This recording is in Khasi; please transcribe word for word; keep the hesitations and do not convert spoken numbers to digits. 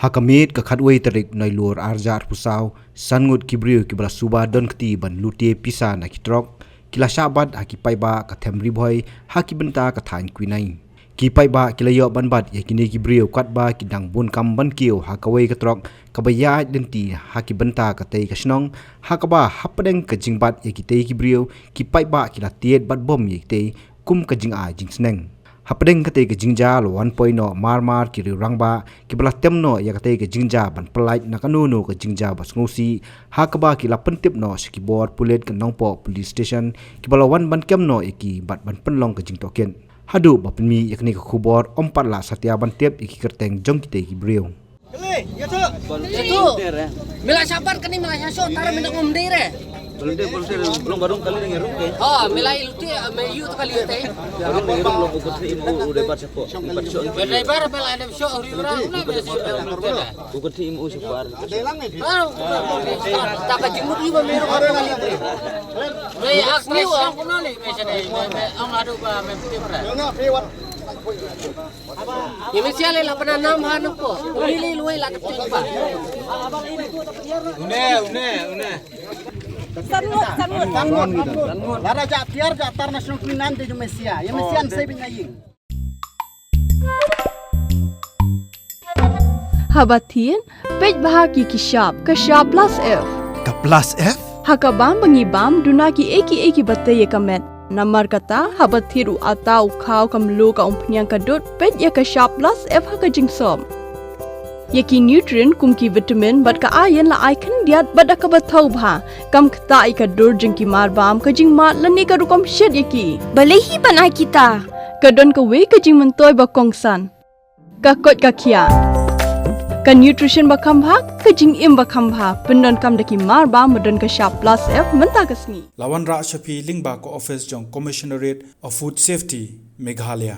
Ha ka miet ka khatwei tarik Nailur arhajar arphew saw, san ngut ki briew kiba la suba don kti ban lute pisa na ki trok, ki la shah bat ha ki paidbah ka Them Ri Bhoi ha ki bynta ka thaiñ Kwinai. Ki paidbah ki la ïoh ban bat ïa kine ki briew katba ki dang bun kam ban kiew ha kawei ka trok kaba ïaid lynti ha ki bynta katei ka shnong, ha kaba hapdeng ka jingbat ïa kitei ki briew, ki paidbah ki la tied bat bom ïa kitei kum ka jingai jingsneng. Hapdeng katei ka jingjia la wan poi noh mar mar ki riew rangbah kiba la tem noh ïa katei ka jingjia ban pyllait na kano kano ka jingjia ba sngewsih, ha kaba ki la pyntip noh sha ki bor pulit ka Nongpoh Police Station kiba la wan ban kem noh ïa ki bad ban pynlong ka jingtohkit. Haduh ba pynmih ïa kane ka khubor, ym pat lah satia ban tip ïa ki kyrteng jong kitei ki briew. Satu. Mila sabar kani mila saso tar mina ngom dei re. Belum deh, belum deh, belum barung kali dengan ruk deh. Oh, mila iluti me yu tu kali te. Barung dengan ruk lo buku tri imu udah baca kok. Baca. Driver bela ada show uri orang na biasa. Buku tri imu sebar. Ah, tak ka jingmut iba meru. Dei ak ni wa. Ang adu ba me putih pera. Ïa me sia le la pynah nam ha nongpo. Uni le luai la kepteng pa. Une, une, une. Sanmut, sanmut. Lada ja tiar ja tar national kuinan de ju me sia. Ïa me sia an sei bin ïing. Haba thied, peit bha ki ki shap, ka shap plus F. Ka plus F? Ha ka bam ba ngi bam, duna ki ei ki ei kiba tei ïa ka met. Namar kata, haba thied u ata, u khaw, ka mluh, ka umphniang, ka dud, peit ïa ka shap plus F ha ka jingsop. Ïa ki nutrient kum ki vitamin bad ka iron la ai khyndiat bad da kaba thaw bha. Kam ktah ïa ka dur jong ki mar bam, ka jingmad lane ka rukom shet ïa ki. Balei hi ban ai kita? Ka don kawei ka jingmyntoi ba kongsan. Ka koit ka khiah. Ka nutrition ba kham bha, ka jingim ba kham bha. Pyndonkam da ki mar bam ba don ka shap plus F mynta ka sngi. La wanrah sha phi lyngba ka office jong Commissionerate of Food Safety, Meghalaya.